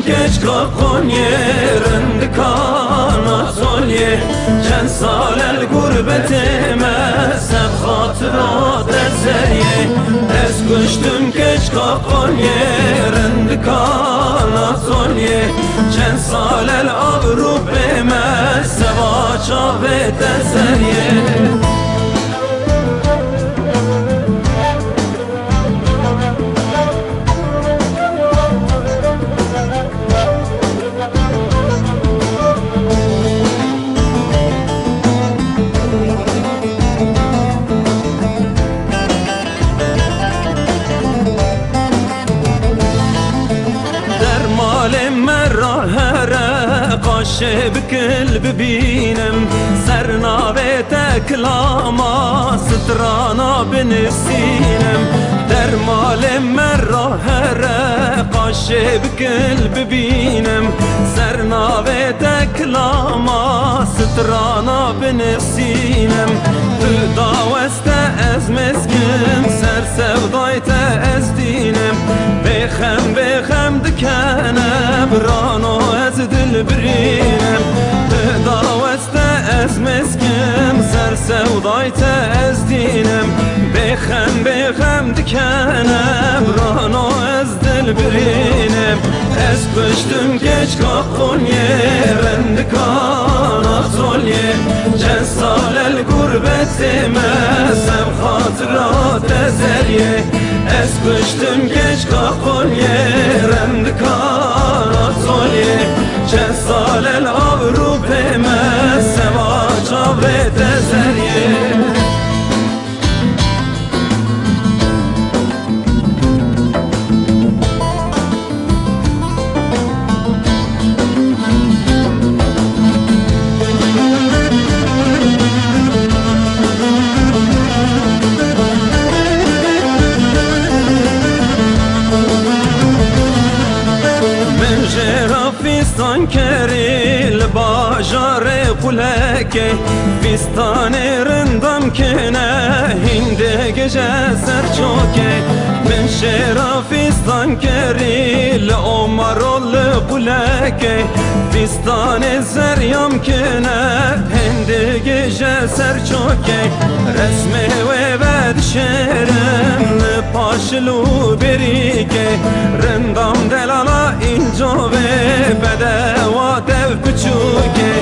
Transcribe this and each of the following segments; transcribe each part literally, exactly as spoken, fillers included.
Keçka Konyê, rindika Anatoliyê, çend sal e li gurbetê me, ser xatira te zeriyê. Ez kuştim keçka Konyê, rindika Anatoliyê, çend sal e li Ewropê me, seva çavê te zeriyê. Der malê me ra here, qaşê bi kil bibînim, ser navê te kilama strana binivîsim. Der malê me ra here, qaşê bi kil bibînim, ser navê te kilama strana binivîsim. Tu daweste ez meskim, ser sevdayê te ez dînim. Bêxem, bêxem dikene birano ez dilbirînim. Tu daweste ez meskim, ser sevdayê te ez dînim. Bêxem, bêxem dikene birano ez dilbirînim. Ez kuştim keçka Konyê, rindika Anatoliyê, çend sal e li gurbetê me, ser xatira te zeriyê. Ez kuştim keçka Konyê, rindika Anatoliyê, çend sal e li Ewropê me, seva çavê te zeriyê. Min jê re fîstan kerî li bajarê Qulekê, fîstanê rindam kine hîndê gije ser çokê. Min jê re fîstan kerî li Omarol li Qulekê, fîstanê zeryam kine hîndê gije ser çokê. Resmê wê ve dişêrim li paşil û berîkê, rindam delala încovê bedewa dev piçûkê.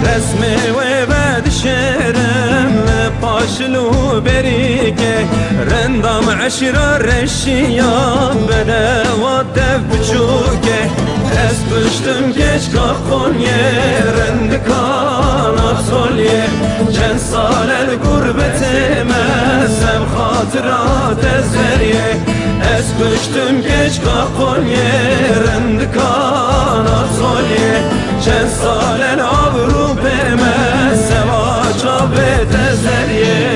Resmê wê ve dişêrim li paşil û berîkê, rindam eşîra reşiya bedewa dev piçûkê. Ez kuştim keçka Konyê, rindika Anatoliyê, çend sal e li gurbetê me, ser xatira te zeriyê. Ez kuştim keçka Konyê, rindika Anatoliyê, çend sal e li Ewropê me, seva çavê te zeriyê.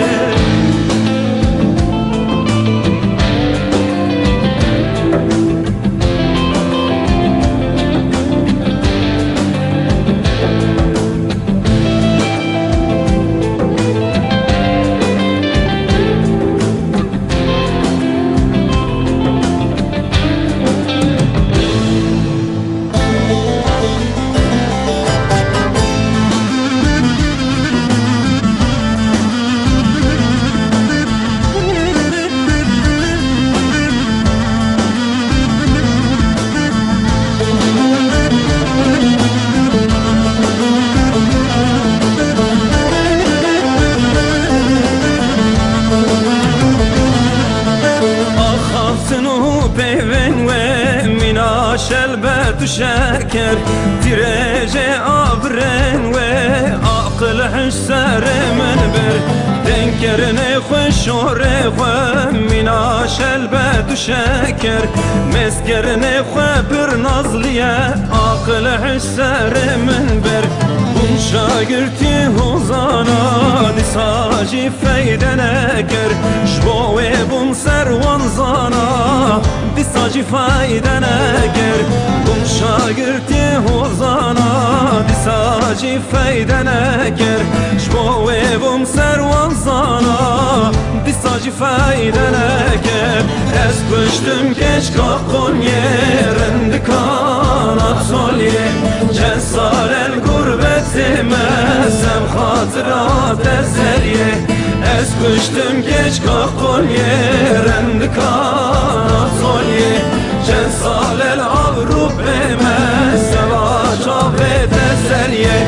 Axaftin û peyvên we mîna şelbet û şeker, dirêjê abrên we aqil hiş serê min bir. Dengkirinê xwe, şorê xwe mîna şelbet û şeker, mêzkirinê xwe pir nazliye aqil hiş serê min bir. Bûm şagirtî hozana, dîsa jî feyde nekir. Ji bo wê bûm ser wan zana, dîsa jî feyde nekir. Bûm şagirtî hozana, dîsa jî feyde nekir. Ji bo wê bûm ser wan zana, dîsa jî feyde nekir. Ez kuştim keçka Konyê, rindika Solye, çend sal el gurbetê me, sem xatira te zerye. Ez kuştim keçka Qonyê, rendika Solye. Çend sal el Ewropê me, seva çavê te zerye.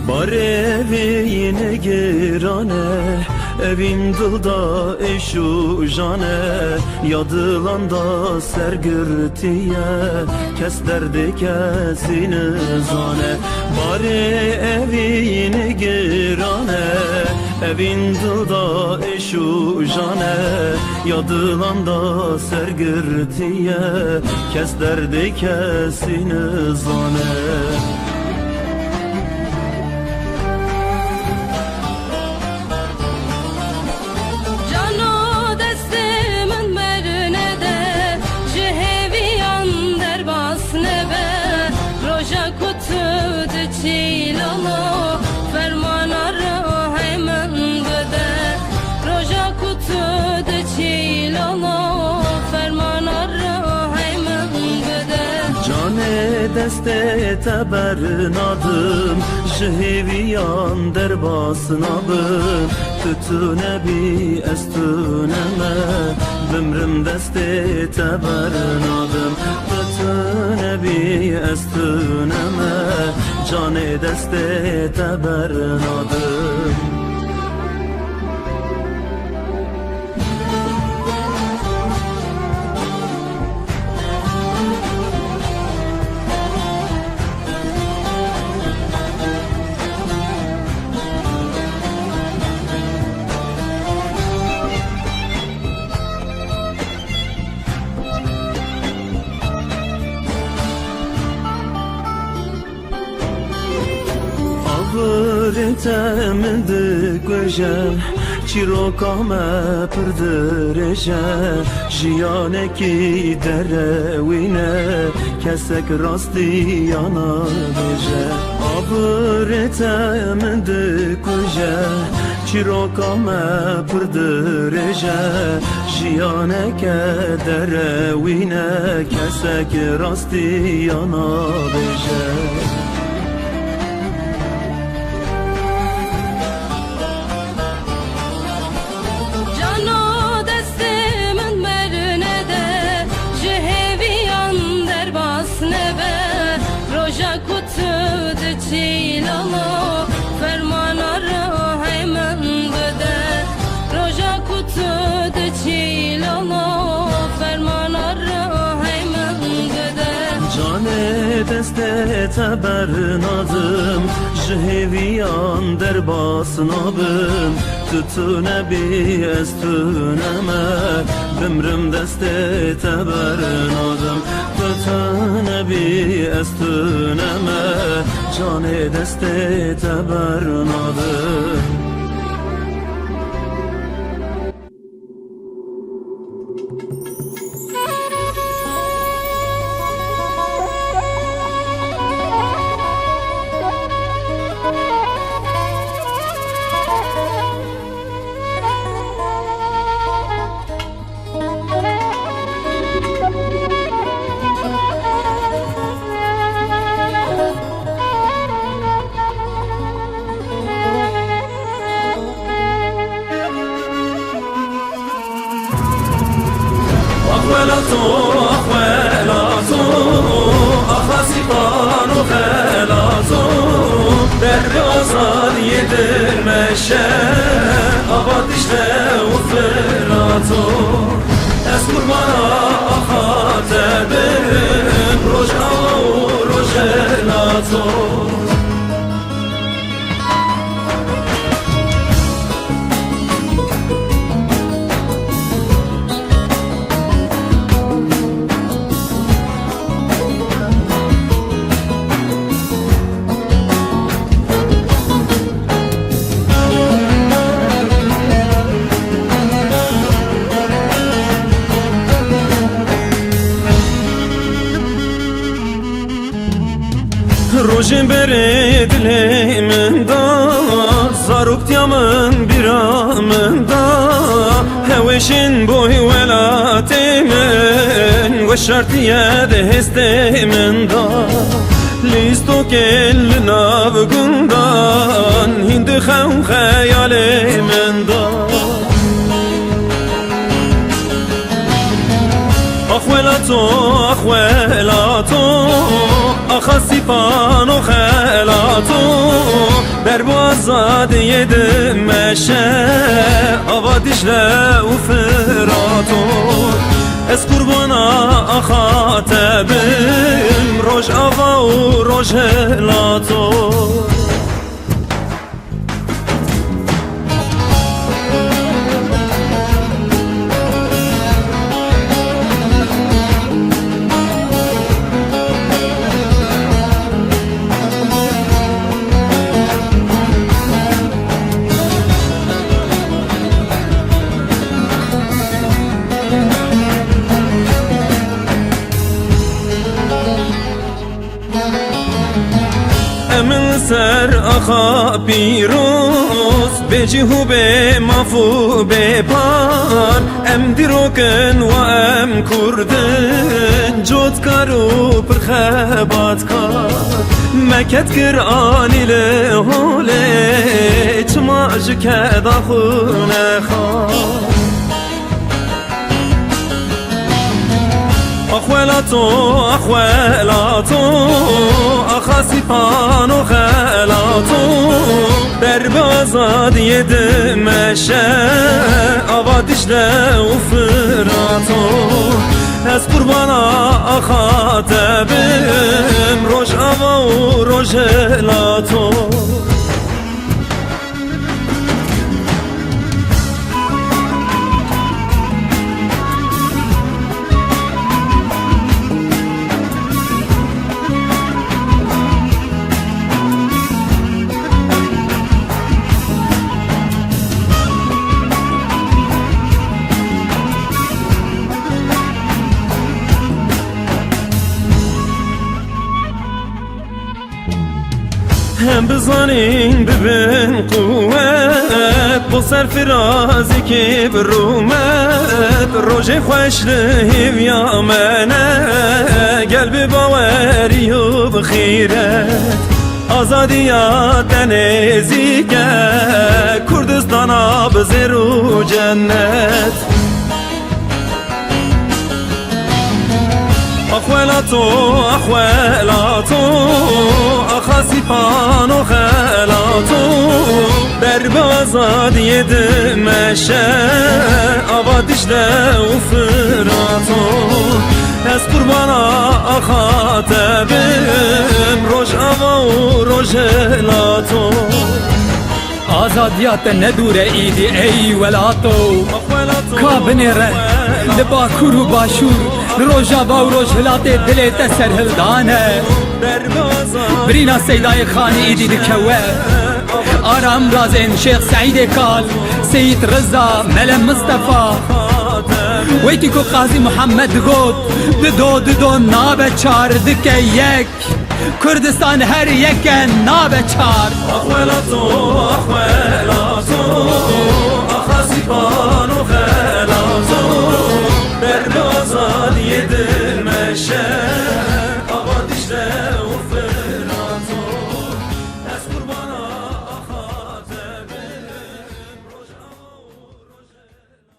Barê vî yî giran e, evîn dil da êş û jan e, ya dilan da sergirtiye, kes derdê kesî nizane. Barê evîn giran e, evîn dil da êş û jan e, ya dilan da sergirtiye, kes derdê kesî nizane. Cano destê min bernede, ji hêviyan derbas nebe. Roja ku tu diçî lolo, fermana ruhê min bide. Roja ku tu diçî lolo, fermana ruhê min bide. Canê destê te bernadim, ji hêviyan derbas nabim. Tu tunebî ez tuneme, bimrim destê te bernadim. Tu tunebî ez tuneme, canê destê te bernadim. Avirê te min dikuje, çîroka me pir dirêj e, jiyanekî derewîn e, kesek rastiya nabêje. Avirê te min dikuje, çîroka me pir dirêj e, jiyaneke derewîn e, kesek rastiya nabêje. Cano destê min bernede, ji hêviyan derbas nebe. Roja ku tu diçî lolo, fermana ruhê min bide. Roja ku tu diçî lolo, fermana ruhê min bide. Canê destê te bernadim, ji hêviyan derbas nabim. Tu tunebî ez tuneme, bimrim destê te bernadim. Tu tunebî ez tuneme, canê destê te bernadim. Ax welato, ax welato, axa sîpan û xelato, derbê azadiyê dilmeşe, ava Dîcle û Firato. Ez qurbana axa te bim, Rojava û Rojhelato. Rojên berê dilê min da, zaroktiya min bîra min da. Hewêşin boy welatê min, weşartiye di hêstê min da. Lîstokên li nav gundan, hîn dixew xeyalê min da. Ax welato, ax welato, axa Sîpano xelato, derbo azadiyê dimeşe, ava Dîcle û Firato. Ez qurbana axa te bim, Rojava û Rojhilato. Em in li ser axa pîroz, bê cih û bê maf û bê par. Em dîrok in wa em kurd in, cotkar û pir xebatkar. Me ked kir anî li holê, çima ji keda xwe nexwar? Ax welato, ax welato, axa Sîpano xelato, derbe azadiyê dimeşe, ava Dîcle û Firato. Ez qurbana axa te bim, Rojava û Rojhilato. Em bizanîn bibin quwet, bo serfirazîkî bi rûmet, rojê xweş li hêviya me ne, gel bi bawerî û bi xîret. Azadiya te nêzîk e, Kurdistana bi zêr û cennet. Ax welato, ax welato, axa Sîpano xelato, derbe azadiyê dimeşe, ava Dîcle û Firato. Ez qurbana axa te bim, Rojava û Rojhilato. Azadiya te ne dûr e îdî ey welato. Ka binêre li Bakur û Başûr, li Rojava û Rojhilatê dilê te serhildan e. Birîna Seydayê Xanî îdî dikewe. Aram Razên, Şêx Seîdê Kal, Seyîd Riza, Mele Mistefa. Wekî ku Qazî Muhammed digot, dido dido nabe çar, dike yek. Kurdistan her yek e, nabe çar. Ax welato,